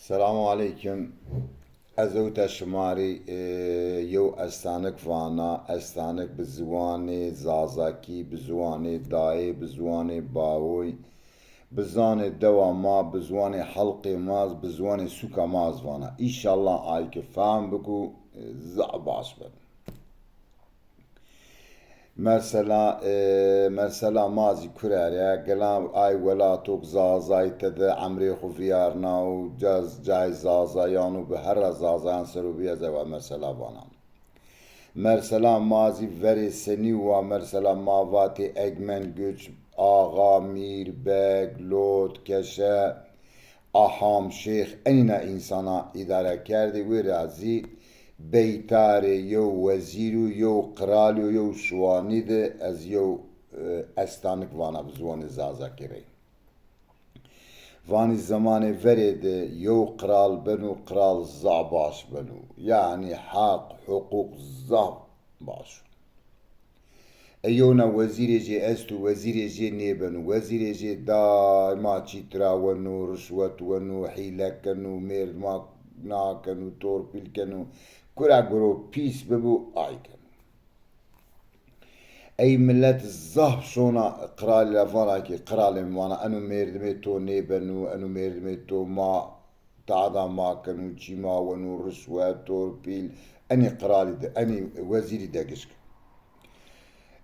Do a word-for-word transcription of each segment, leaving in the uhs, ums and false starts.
Selamu aleykum. Ez ewta şima rê, e, yew estanik vana, estanik bi ziwanê zazakî, bi ziwanê dayê, bi ziwanê bawoy, bi ziwanê dewa ma, bi ziwanê helqê ma, bi ziwanê sûka ma ez vana. Înşallah ay ke fehm biku, e, zaf baş ben. Mesela, e, mesela ma zî kurere, gela ay welatok zazay tede emrê xwu vîyarna û caz cay zazayan û bi herra zazayan ser û bîya zewa mesela vana. Mesela ma zî verê senî wa, mesela ma vatê Egmen Güç, Axa, Mîr, Beg, Lot, Keşe, Aham, Şêx, enîna însana îdare kerdê, wê ra zî beytarê yew wezîr û yew qiralî û yew şiwanî de ez yew, e, estanik vana bi ziwanê zazakî rê. Vanî zemanê verê de yew qiral beno, qiral zaf baş beno. Yanî heq, huqûq zaf baş o. E, yewna wezîrê jê esto, wezîrê jê nêbeno. Wezîrê jê daîma çîtira weno, rişwet weno, hîle keno, mêrdima nakeno, torpîl keno. Kura guro pîs bibo, ay keno. Ey milet zaf şona qiralî ra vana ki, qiralê mi vana, eno mêrdimê to nêbeno, eno mêrdimê to ma Tada ma keno, çî ma weno, rişwet, torpîl, enî qiralî de, enî wezîrî degiş keno.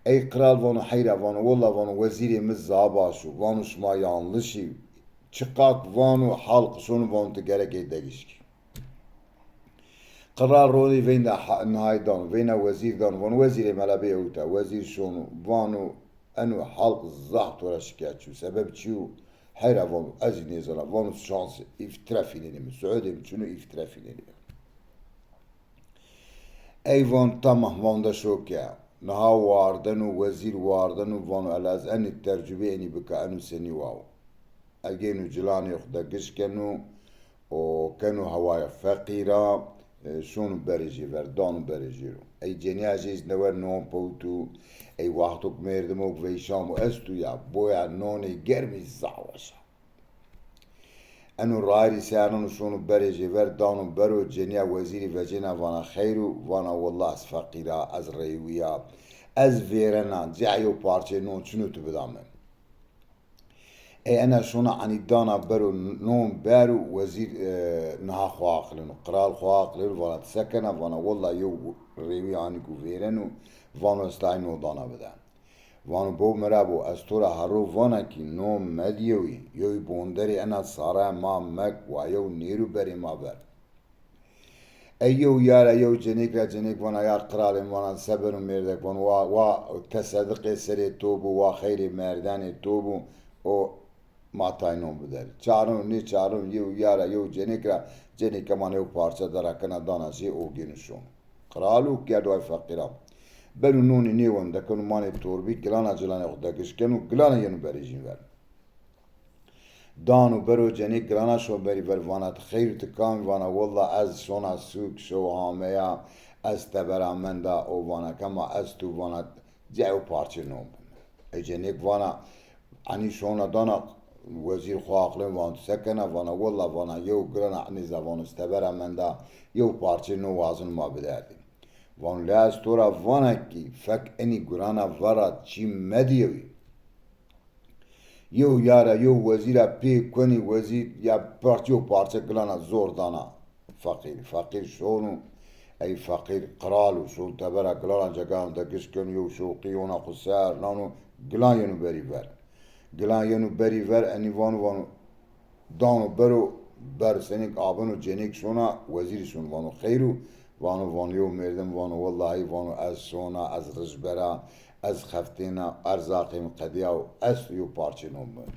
Ey qiral vano, heyra vano, wella vano, wezîrê mi zaf baş o. Vano, şima yanlış î. Çiqak vano, halq şono vano, ti gerek ey degiş kî. Qiral ronî veyna ha-, nihay dano, veyna wezîr dano, vano, wezîrê mela bê ewta. Wezîr şono, vano, eno halq zaf to ra şikayetçî yo. Sebeb çi yo? Heyra vano, ez zî nêzana. Vano, şans îftira fînenê mi. Siudê mi çin o, îftira fînenê mi. Ey van, tamam, van de şo ke. Niha wardeno, wezîr wardeno, vano, ela ez enî tercubê enî bika, eno senî wa wo. Ey gêno cilanê xwu de giş keno û keno hewaya feqîra, e, şono berê jê ver, dano berê jê ro. Ey cenîya jê zî newe non pewto, ey wextok mêrdimok veyşan bo esto ya, boya nonê germî zaf weş a. Eno rayirî seyarneno şono berê jê ver, dano bero, cenîya wezîrî vecêna vana xeyr o, vana wella ez feqîr a, ez rêwî ya, ez vêrena, cîya yew parçeyê non çin o tu bida mi. Ey ena şona enî dana bero non bero, wezîr, e, niha xo aqilino. Qiral xo aqilino, vana ti se kena? Vana wella yew rêwî anî ku vêreno, vano ez tay non dana bide. Vano bo mi ra bo, ez to ra hero vana kî non medîyewî, yewî bonderê ena saraya ma mek, wa yew nêro berê ma ver. Ey yew yara yew cenêk ra, cenêk vana ya qiralê mi, vana se beno mêrdek, vano wa, wa tesediqê serê to bo, wa xeyrê merdanê to bo, o ma tay non biderî. Çarno nêçarno yew yara yew cenêk ra, cenêke ma yew parça dera kena dana jê, o gêno şono. Qiral o kerdo ay feqîra. Beno nonî nêweno, dekeno manê torbî, gilana cilanê xwu degiş keno, gilana yeno berê jîn ver. Dano bero, cenêk gilana şo berî ver, vana ti xeyr, ti kam î? Vana wella ez şona sûk, şew ameya, ez tebera menda, o vana kema ez tu, vana cîya yew parçe non bime. Ey cenêk vana enî şona dana, wezîr xo aqilin, vano ti se kena? Vana wella, vana yew gilana enî za, vano ez tebera menda, yew parçe non wazin ma biderdî. Vano la ez to ra vana kî fek enî gilana vera çî medîyewî. Yew yara yew wezîra pê kuenî, wezîr ya parçe yew parçe gilana zor dana feqîrî. Feqîr şono, ey feqîr qiral o, şono tebera gilana, cegayan degiş keno, yew şewqî yona xwu ser nano, gilan yeno berî ver. Gilan yeno berî ver, enî vano, vano, dano bero, ber senêk abeno, cenêk şona, wezîrî şono, vano xeyr o? Vano, vano yew mêrdim, vano wellahî, vano ez şona, ez rijbera, ez xeftêna, erzaqê mi qedîya û ez yew parçe non bime.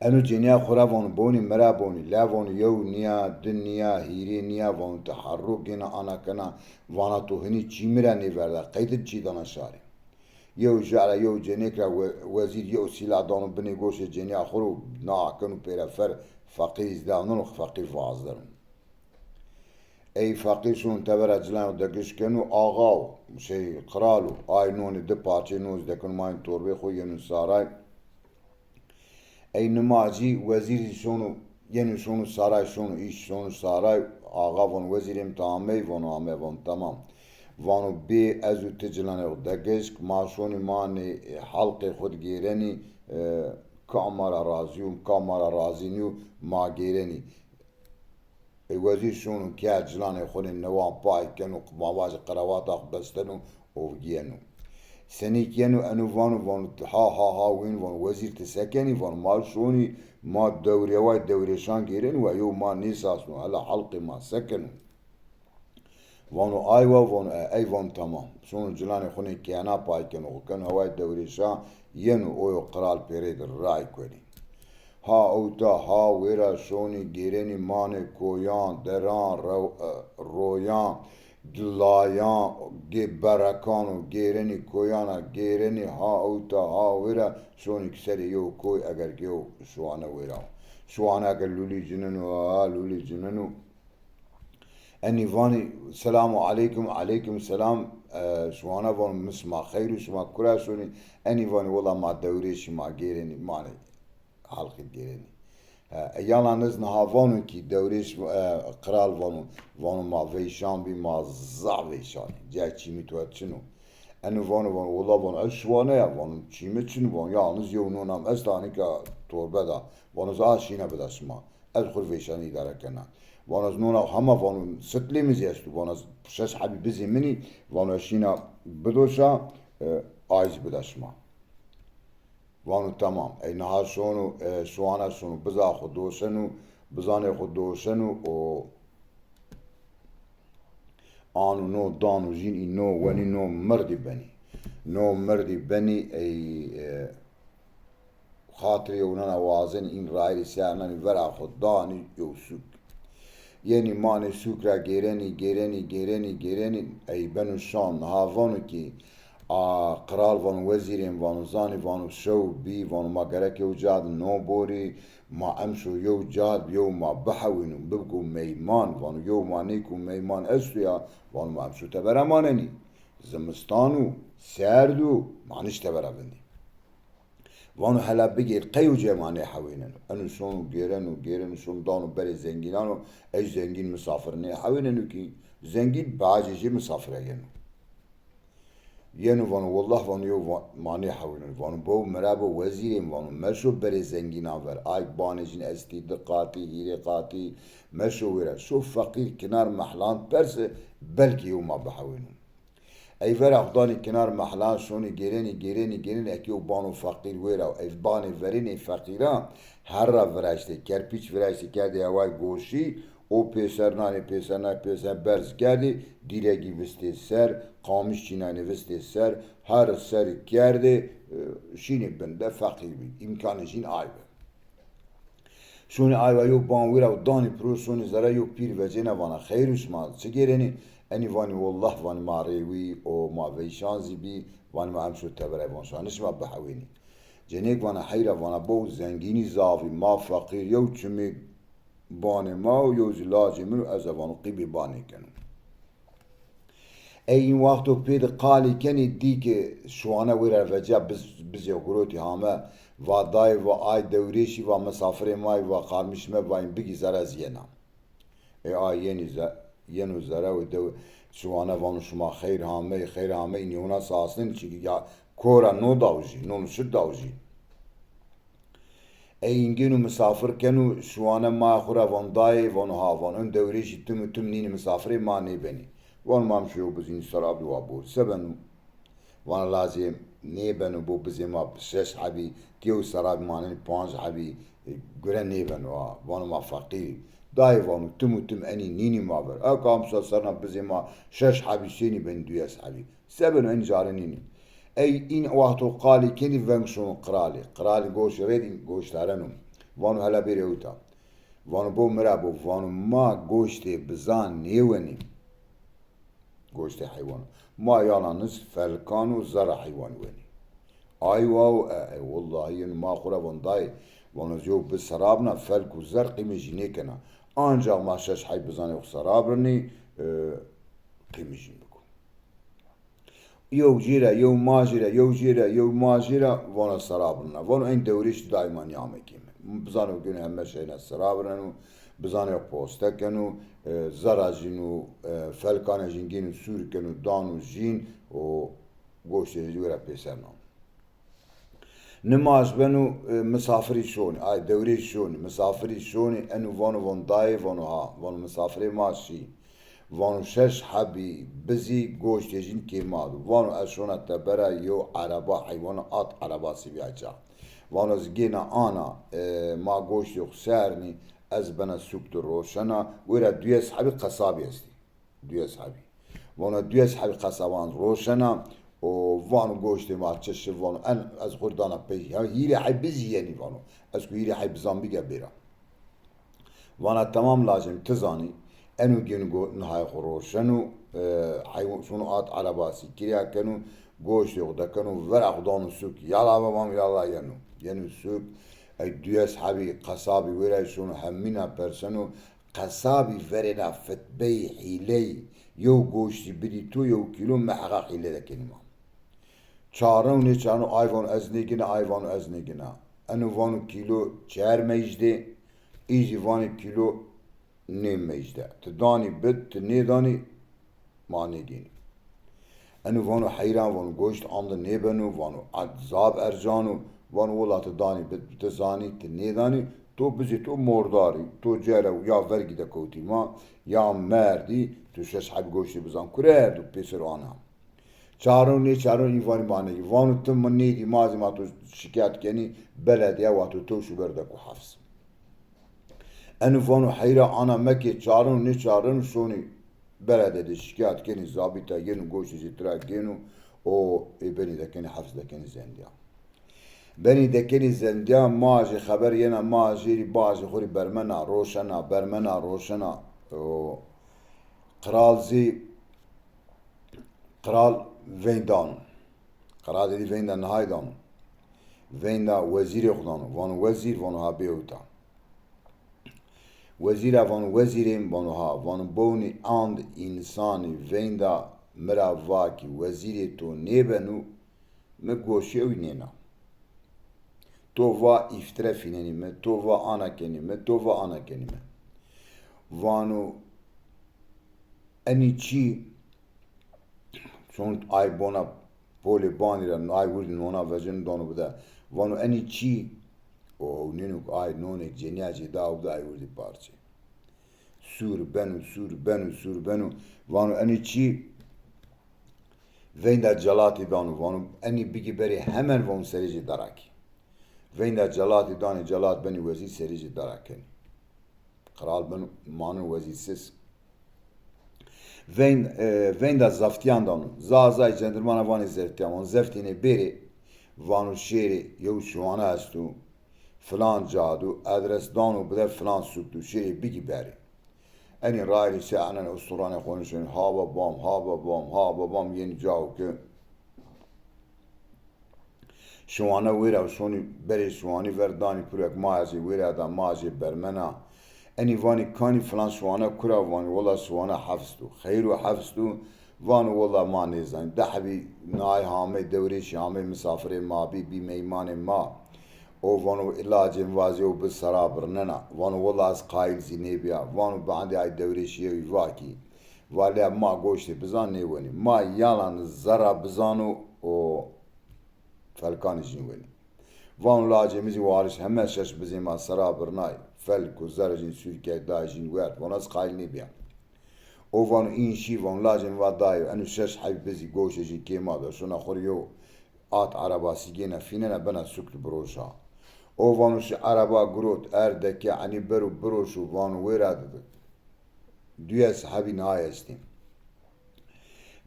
Eno cenîya xwu ra vano bonî, mi ra bonî, la vano yew nîya, di nîya, hîrê nîya, vano teherruk gêna ana kena, vana to hinî çî mi ra nêverda, qey ti çî dana şarî? Yew jara yew cenêk ra we-, wezîr yew sîla dano binê goşê cenîya xwu ro, na keno pêrefer, feqîr îzdam nano, feqîr vazdeno. Ey feqîr şono tebera cilanê xwu degiş keno, axa o, şey, qiral o, ay nonê di parçeyê non zî dekeno manê torbê xwu, yeno saray. Ey nimacî wezîr zî şono Yeno şono saray, şono îş, şono saray, axa vono wezîrê mi ti amey, vono ame, vono tamam. Vano bê ez û ti cilanê xo de gişk, ma şonî ma nê halqê xo de gêrenî, e, ka ma ra razî yo, ka ma ra razî nîyo, ma gêrenî. Ê wezîr şono ke cilanê xo nê newan pay keno, ma vajê qerawata xo besteno, û giyeno. Senî kî yeno, eno vano, vano ha ha ha wên, vano wezîr ti se kenî, vano ma şonî, ma dewrêway dewrêşan gêrenî, wa yew ma nêsasno, hela halqê ma se keno? Vano aywa, vano e, ey, vano tamam. Şono cilanê xo nê kena pay keno, xo keno heway dewrêşan, yeno oyo qral pêrê de ray kuenî. Ha ewta ha wêra şonî gêrenî manê koyan, deran, rew-, e, royan, layan, gê berekan û gêrenî koyan a, gêrenî ha ewta ha wêra şonî ki serê yew koy, eger ki yew şiwane wêra. Şiwane eger lulî cineno, ha lulî cineno. Enî vanî selamu aleykum, aleykum selam, e, şiwane vano mi sima xeyr û şima kura şonî? Enî vanî wela ma dewrêşî ma gêrenî, manê halqî gêrenî. E, e, yalaniz niha vano kî dewrêş, e, qral vano, vano ma veyşan bî, ma zaf veyşanî. Cay çîmî to çin o. Eno vano, vano wela vano ez şiwane ya, vano çîmî çin o, vano yalniz yew nona mi esta, anika torbe da. Vano ez a şîna bida şima. Ez xwu rê veyşanî îdare kena. Vano ez nona hema, vano sitlê mi zî esto. Vano ez şeş hebî bizê min î, vano ez şîna bidoşa, e, ay zî bida şima. Vano tamam. Ey niha şono, e, şiwana şono, biza xwu doşeno, bizanê xwu doşeno û ano no dano jîn, î no wenî no mirdî benî. No mirdî benî, ey, e, xatirê yewnena wazenî în rayîrê sernanî vera xwu danî yew sûk. Yenî manê sûk ra gêrenî, gêrenî, gêrenî, gêrenî, ey beno şan. Niha vano kî, a, qral vano, wezîrê mi vano, zanî vano şew bî, vano ma gerek yew ca de no borî, ma emşo yew ca de bi yew ma bihewîno, bibgo meyman, vano yew ma nêko meyman esto ya, vano ma emşo tebera manenî. Zimistan o, serd o, ma nişt tebera vindî. Vano hela bigêr, qey uca ma nêhewêneno. Eno şono gêreno, gêreno, şono dano berê zengînan o, ey zengîn misafir nêhewêneno kî, zengîn bacê jê misafire yeno. Yeno vano, wellah vano yew va-, ma nêhewêneno. Vano bo, mira bo wezîrê mi vano, meşo berê zengînan ver. Ay banê jîn estî, di qatî, hîrê qatî, meşo wêra. Şo feqîr kinar mehlan perse, belkî yew ma bihewêno. Ey vera xwu danî kinar mehlan şonî gêrenî, gêrenî, gêrenî, eke yew bano feqîr wêra. Ey banê verênê feqîran herra viraştê, kerpîç viraştê kerdê heway goşî, o pêser nanê, pêser nanê, pêser berz kerdê, dîregî vistê ser, qamîş çînanê vistê ser, her ser kerdê, e, şînê bin de feqîr bî. Îmkanê jîn ay bi. Şonî aywa yew ban wira û danî piro, şonî zere yew pîr vecêna vana, xeyr û şima çi gêrenî? Enî vanî, wellah vanî ma rêwî û ma veyşan zî bî, vanî ma emşo teberay von şanî şima bihewênî. Cenêk vana, heyra vana, bo zengînî zafî, ma feqîr, yew çimê banê ma û yew zî lacê min û ez e vano qîbê banê keno. Ey în wexto pê de qalî kenî dî ke şiwane wêra veca biz, bizê gurotî hame, va dayê, va ay dewrêşî, va misafirê ma yî, va qarmîş me, va în bigî zere ez yena. Ê ay yenî ze-, yeno zere û dew-, şiwane vano şima xeyr hamey, xeyr hamey, în yewna sasnên çikî ya kora no daw jî, non şit daw jî. Ey în gêno misafir keno, şiwane maya xwu ra von dayê, vano ha, vano in dewrêşî tim û tim nînî misafirê ma nêbenî. Vano ma emşo yew bizînî serabî wa bor. Se beno? Vana lazê nêbeno bo bizê ma şeş hebî, ti yew serabî manenî panc hebî, e, gure nêbeno ha. Vano ma feqîrî. Dayê vano tim û tim enî nînî ma ver. Eka emşo serna bizê ma şeş hebî şênî benî duyes hebî. Se beno enî care nînî. Ey în wexto qalî kenî veng şono qiralî. Qiralî goşî rêdî goştareno. Vano hela bêrê ewta. Vano bo mira bo, vano ma goştê bizan nêwenî. Goştê heywan. Ma yalaniz felkan û zerra heywan wenî. Ay wa û e, e, wellahî yeno ma xwu ra von dayê. Vano ez yew biz serabna, felk û zer qîmê jî nêkena. Ancax ma şeş hey bizanê xwu serabirnî, e, qîmê jîn biko. Yew jê ra, yew ma jê ra, yew jê ra, yew ma jê ra, vana serabirna. Vano en dewrêş daîma nîyamekê mi. Bizanê xo gêno heme şeyna sira birneno, bizanê xo poste keno, e, zera jîn û, e, felkane jîn gêno sûr keno, dano jîn û goştê jî wêra pêser nano. Nimaj beno, e, misafirî şonî, ay dewrê şonî, misafirî şonî, eno vano, vano dayê, vano ha, vano misafirê ma şî. Vano şeş hebî bizî goştê jîn kê ma do. Vano ez şona tebera yew ereba heywana at erebasî bîya ca. Vano ez gêna ana, e, ma goştê xo sernî, ez bena sûk di roşena, wêra duyes hebî qesabî estî. Duyes hebî. Vano duyes hebî qesaban roşena, û vano goştê ma çi şi, vano en ez xo rê dana pey. Ya hîrê heb bizî yenî vano. Ez ku hîrê heb bizan bige bêra. Vana temam lacêm ti zanî. Eno gêno go-, nihayê xo roşeno, e, heywan şono at erebasî kirya keno, goştê xo dekeno, vera xo dano sûk. Yala babam yala yeno. Yeno sûk, ey duyes hebî qesabî wêra şono hemîna perseno, qesabî verêna fitbeyî hîleyî, yew goştî bidî to yew kîlo, mi heqa hîle de kenî ma. Çarno nêçarno, ay vano ez nêgina, ay vano ez nêgina. Eno vano kîlo çer mejdê, î zî vanê kîlo nê mejdê. Ti danî bid, ti nêdanî ma nêgênî. Eno vano heyran, vano goşt ande nêbeno, vano ed zaf ercan o, vano wela ti danî bid, ti zanî, ti nêdanî, to bizê to mordar î, to cere ya vergî de kewtî ma, ya merdî, to şeş heb goştê bizan kure erd û pêser ana. Çarno nêçarno, î vanî ma nêgî. Vano ti mi nêdî, ma zî ma to şikayet kenî, belediye wa to tewş û berdeko hefs. Eno vano heyra ana mekê, çarno nêçarno şonî belediye de şikayet kenî, zabîta yeno goştê zî tira gêno û ê benî dekenî hefs, dekenî zendîya. Benî dekenî zendîya, ma jî xeber yena, ma jêrî bajê xo rê bermena, roşena, bermena, roşena. O qral zî, qral veyndano. Qral êdî veynda nihay dano. Veynda wezîrê xo dano. Vano wezîr, vano ha bê ewta. Wezîra vano wezîrê mi, vano ha. Vano bewnî and însanî veynda mi ra va kî wezîrê to nêbeno, mi goşê ewî nêna. To va îftire fînenî mi, to va ana kenî mi, to va ana kenî mi. Vano enî çî, çon ay bona polê banî ra, ay wirdî nona veceno dano bide. Vano enî çî, o ewnêno ke ay nonêk cenîya cê da bide ay wirdî parçe. Sûr beno, sûr beno, sûr beno. Vano enî çî, veynda celatî dano, vano enî bigî berê hemen, vano serê jê dara kî. Veynda celatî danê, celat benî wezîr, serê jê dara kenî. Qral beno, mano wezîrsiz. Veyn-, e, veynda zeftîyan dano. Zazay cendirmana vanê zeftîyan, vano zeftînê bêrê, vano şêrê yew şiwane esto, filan ca do, edres dano bide filan sûk do, şêrê bigî berê. Enî rayîrê se enenê usturanê xo nişenê, ha babam, ha babam, ha babam, yenî cawo ke şiwane wêra şonî berê şiwanî ver danî piro, ke ma jê wêra da, ma jê bermena. Enî vanî kanî filan şiwane kura, vanî wela şiwane hefs do. Xeyr o hefs do? Vano wela ma nêzanî. Di hebî nay hamey dewrêşî amey misafirê ma bî, bî meymanê ma. O vano lacê mi vazê o bi sera birnena. Vano wela ez qayîl zî nêbîya. Vano bandê ay dewrêşî yewî va kî, va lê ma goştê bizan nêwenî. Ma yalan zerra bizan û, û felkanê jîn wenî. Vano lacê mi zî wariş heme şeş bizê ma sera birnay. Felk û zerrê jîn sûr kerd, day jîn werd. Vano ez qayîl nêbîya. O vano în şî, vano lacê mi va dayê, eno şeş heb bizî goştê jîn kê ma do. Şona xo rê yew at erebasî gêna fînena, bena sûk di biroşa. O vano şi ereba girot, erd de ke enî bero biroşo, vano wêra di duyes hebî nihay estî.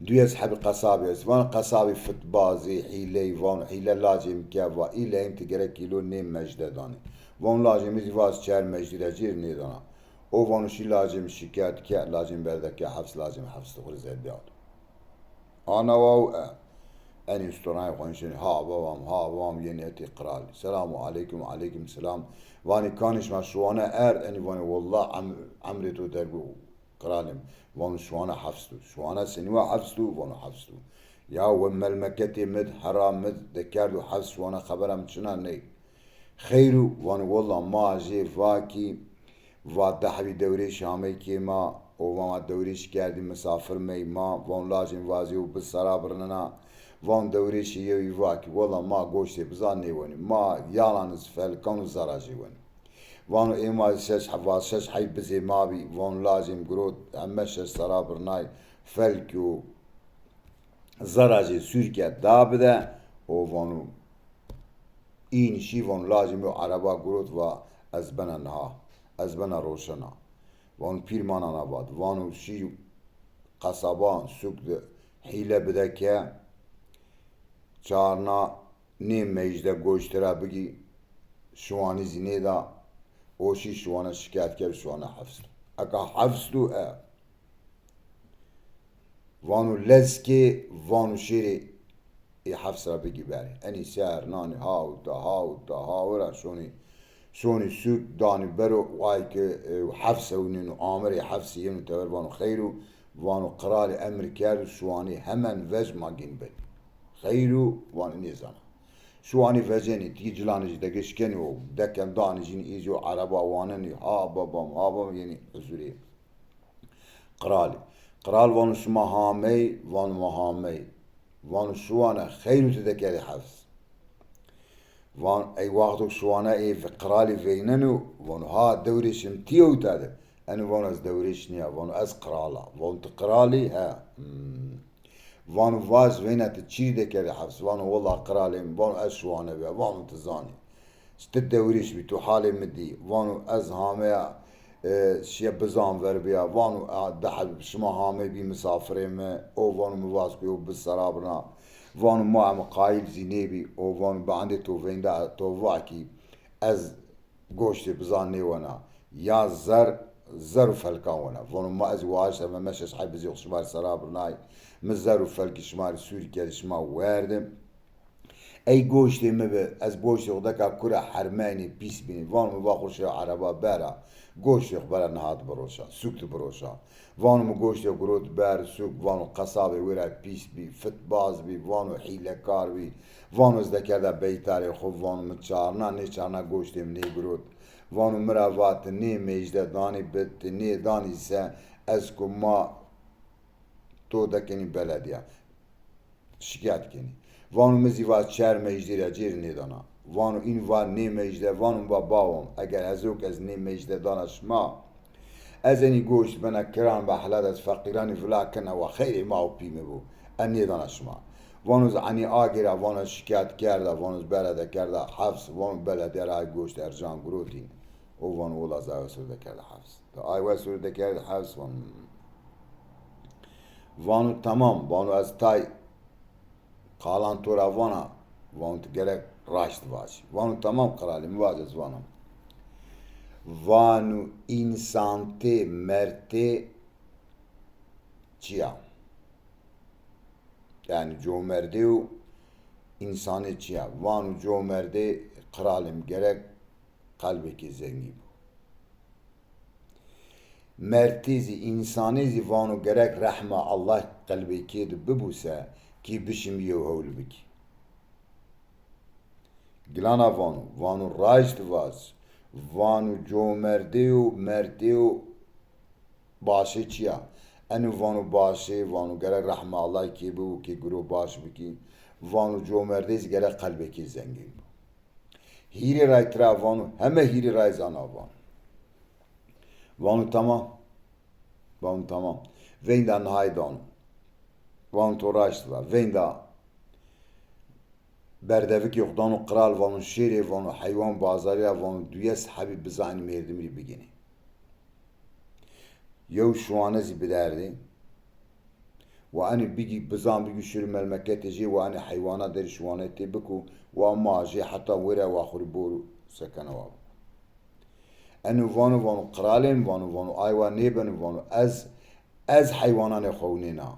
Duyes hebî qesabî est. Vano qesabî fitbazî, hîleyî, vano hîle lacê mi ke va, îleyîn ti gerek kîlo nê mejde danê. Vano lacê mi zî va ez çer mejdî ra cêr nêdana. O vano şî lacê mi şikayet ke, lacê mi berde ke hefs, lacê mi hefs di xo rê zebîya do. Ana wa û e. Enî usturanê xo nişenî, ha babam, ha babam, yenî hetê qralî. Selamu aleykum, aleykum selam. Vanî kanî şima şiwane erd? Enî vanî wella em-, emrê to derg o qralê mi. Vano şiwane hefs do. Şiwane senî wa hefs do? Vano hefs do. Ya we melmeketê mi di, hera mi di, de kerdo hefs, şiwane xebera mi çina ney. Xeyr o, vano, wella ma jê va kî, va di hebî dewrêşî amey kê ma, û va ma dewrêşî kerdî, misafir mey ma, vano lajê mi vazî û bi sera birnena, vano dewrêşê yewî va kî, wella ma goştê bizan nêwenî, ma yalaniz felikan û zera jê wenî. Vano ê ma şeş, va şeş hey bizê ma bî, vano lajê mi girot, heme şeş sera birnay, felkî û zera jê sûr kerd da bide, û vano, În şî, vano lajê mi ereba girot, va ez bena niha, ez bena roşena. Vano pîr ma nana vat. Vano şî qesaban, sûk de hîle bide ke çarna nê meycde goştira bigî, şiwanî zî nêda, o şî şiwana şikayet kerd, şiwana hefs do. Eka hefs do e, Vano lez kê, vano şêrê ê hefs ra bigî berê. Enî ser nanî ha û ta, ha û ta, ha wira şonî, şonî sûk danî bero, way ke, e, hefs ewnêno, amirê hefsî yeno tever, vano xeyr o, vano qiralî emir kerdo şiwanî hemen vec ma gên benî. Xeyr o, vano nêzana. Şiwanî vecenî, tî cilanê jî degişkenî û deken danî jînî, ê jî o ereba wanenî, ha babam, ha babam, yenî huzurê. Qiralî. Qiral vano şima hamey, vano ma hamey. Vano şiwane xeyr û ti dekerdê hefs. Van ey wexto şiwane ê qiralî veyneno, vano ha dewrêşê mi ti yo ta de. Eno vano ez dewrêş nîya, vano ez qiral a. Vano ti qiral î? He. Hmm. Vano vaj veyna ti çî rê dekerdê hefs? Vano wella qiralê mi, vano ez şiwane bîya, vano ti zanî. Ti dewrêş bî, tu halê mi dî. Vano ez hameya, e, şîya bizan ver bîya. Vano a, di heb şima hamey bî misafirê mi. O vano mi vaz ku yo bi sera birna. Vano ma mi qayîl zî nêbî. O vano bi endê to veynda to va kî ez goştê bizan nêwena. Ya zer, zer û felkan wena. Vano ma ez waşta me, me şeş hey bizê xo şima rê sera birnay. Mi zer û felkî şima rê sûr kerdî, şima werdim. Ey goştê mi bi, ez goştê xo deka kure hermeynî, pîs bînî. Vano mi va xo şewa ereba bera. Goştê xo bera niha di biroşa, sûk di biroşa. Vano mi goştê xo girot ber sûk, vano qesabê wêra pîs bî, fitbaz bî, vano hîlekar bî. Vano ez dekerda beytarê xo, vano mi çarna, nê çarna goştê mi nêgirot. Vano mi ra va ti nê mecde danî bi, ti nêdanî se, ez ku ma to dekenî belediya. Şikayet kenî. Vano mi zî va çer mecdî ra cêr nêdana. Vano în va nê mecde, vano mi va bawam, eger ez o ke ez nê mecde dana şima, ez enî goşt bena kiran be helat, ez feqîranî vila kena, wa xeyrê ma û pî mi bo. Ez nêdana şima. Vano ez enî agêra, vano ez şikayet kerda, vano ez belede kerda hefs, vano belediye ra ay goşt ercan girotîn. O vano wela ez ay wes û dekerde hefs. Ti ay wes û dekerde hefs, vano. Vano tamam, vano ez tay qalan to ra vana, vano ti gerek raşt vajî. Vano tamam qiralê mi, vac ez vana. Vano însantê, mertê çi ya? Yanî comerdê û însanê çi ya? Vano comerdê qiralê mi gerek qelbêkê zengîn bo. Mertê zî, însanê zî vano gerek rehma Allah qelbêkê de bibo se kî bişimî yew hewl bikî. Gilana vano, vano raşt vaz, vano comerdê û mertê û başê çi ya? Eno vano başê, vano gerek rehma Allah kê bibo, kê giro baş bikî. Vano comerdê zî gerek qelbêkê zengîn bo. Hîrê ray tira vano, heme hîrê ray zana vano. Vano tamam. Vano tamam. Veynda nihay dano. Vano to raşt va. Veynda berdevikê xo dano qiral, vano şêrê, vano heywan bazarî ra, vano duyes hebî bizanî mêrdim rî bigînê. Yew şiwane zî biderdê. Wa enê bigî, bizan bigî şirî melmeketê jê, wa enê heywana derî şiwanetê biko, wa ma jê heta wêre wa xo rê bor sekene wa. Eno vano, vano qiralê mi, vano, vano ay wa nêbeno, vano ez, ez heywananê xo ewnêna.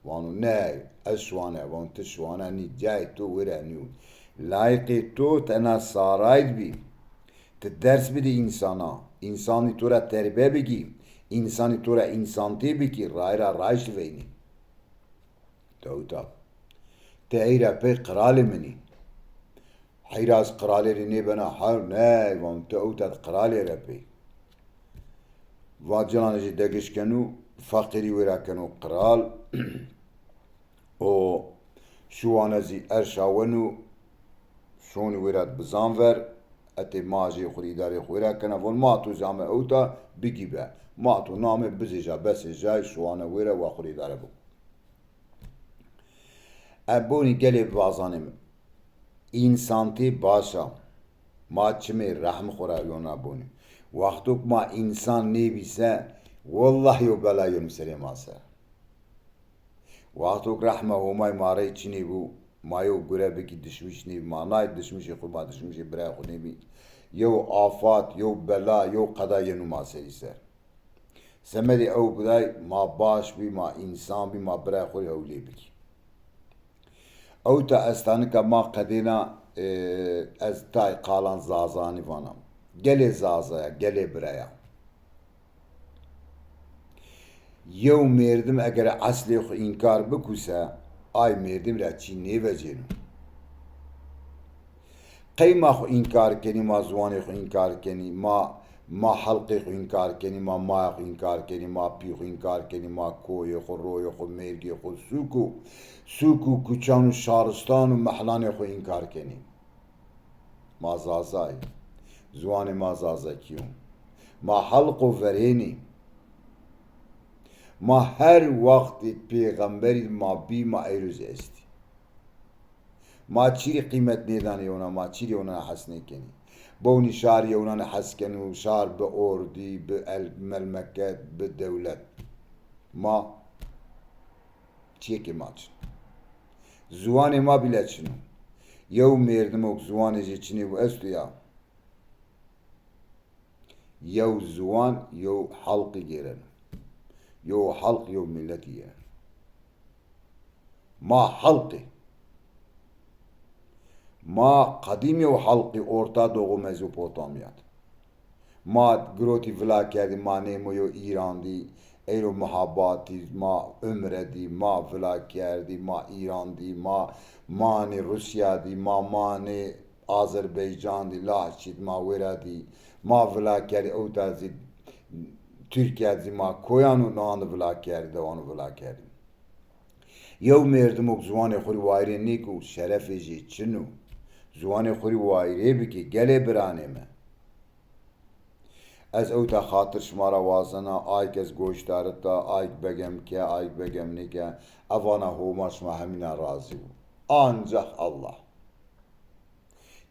Vano ney, ez şiwane, vano ti şiwane nî, cayê to wêre nîyo. Layîqê to tena sarayd bî. Ti ders bidî însana, însanî to ra terbe bigî, însanî to ra însantê bikî, rayî ra raşt veynî. Tewta. Ti ey ra pey qiralê min î. Eyra ez qiralê rê nêbena hewl, ney, van ti ewta di qiralê re pey. Va cilanê jê degiş keno, feqîrî wêra keno qiral. O şiwane zî erşaweno, şonî wêra di bizan ver, etê ma jê xwu rê îdarê xwu wêra kena, von ma tu zî ame ewta bigî be. Ma tu name bizêja, besê jay, şiwane wêra wa xwu rê îdare biko. E bonî gelê vazanê mi. Însantî baş a. Ma çimê rehm xwu ra yona bonî. Wexto ki ma însan nêbî se, wellahî yew bela yeno serê ma ser. Wexto ki rehma Homay ma rey çinê bû, ma yew gure bikî dişmîş nêbî, ma nay dişmîşê xwu, ma dişmîşê birayê xwu nêbî. Yew afat, yew bela, yew qeda yeno ma serî ser. Semedê ew biday ma baş bî, ma însan bî, ma birayê xwu rê hewlê bikî. Ewta estanika ma qedêna, e, ez tay qalan zazanî vana. Gelê zaza ya, gelê bira ya. Yew mêrdim eger eslê xwu înkar bikuse, ay mêrdim ra çî nêvecêno. Qey ma xwu înkar kenî, ma ziwanê xwu înkar kenî, ma, ma helqê xwu înkar kenî, ma maya xwu înkar kenî, ma pî xwu înkar kenî, ma koyê xwu, royê xwu, mêrgê xwu, sûk û, sûk û kuçan û şaristan û mehlanê xwu înkar kenî. Ma Zaza yî. Ziwanê ma Zazakî yo. Ma helq û verênî. Ma her wextê pêxemberî ma bî, ma eyro zî estî. Ma çî rê qîmet nêdanê yewna, ma çî rê yewna hes nêkenî. Bewnî şar yewna hes keno, şar bi ordî, bi el-, melmeket, bi dewlet. Ma çiyekê ma çin. Ziwanê ma bîle çin o. Yew mêrdimo ki ziwanê jê çinê bo esto ya. Yew ziwan, yew helqî gêreno. Yew helq, yew miletî yeno. Ma helqî. Ma qedîm yew helqî Orta Doğu Mezopotamya di. Ma girotî vila kerdî, ma nêmo yew Îran dî, eyro muhabatî, ma Umre dî, ma vila kerdî, ma Îran dî, ma manê Rûsya dî, ma manê Azerbaycan dî, Lahçî dî, ma wêra dî, ma vila kerdî, ewta zî Tirkîya dî zî ma koyan û nan di vila kerdî, dewan û vila kerdî. Yew mêrdimo ki ziwanê xwu rê wayîrê nêko, şerefê jê çin o. Ziwanê xwu rê wayîrê bikê, gelê biranê mi. Ez ewta xatir şima ra wazena, ay ki ez goşdarita, ay ki begem ke, ay ki begem nêke, e vana Homa şima hemîna razî bo. Ancax Allah.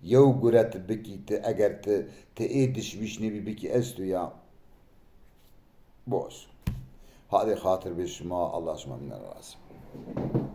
Yew gure ti bikî, ti eger ti, ti ê dişmîş nêbî bikî esto ya. Boş. Hadê xatir bê şima, Allah şima mîna razî bo.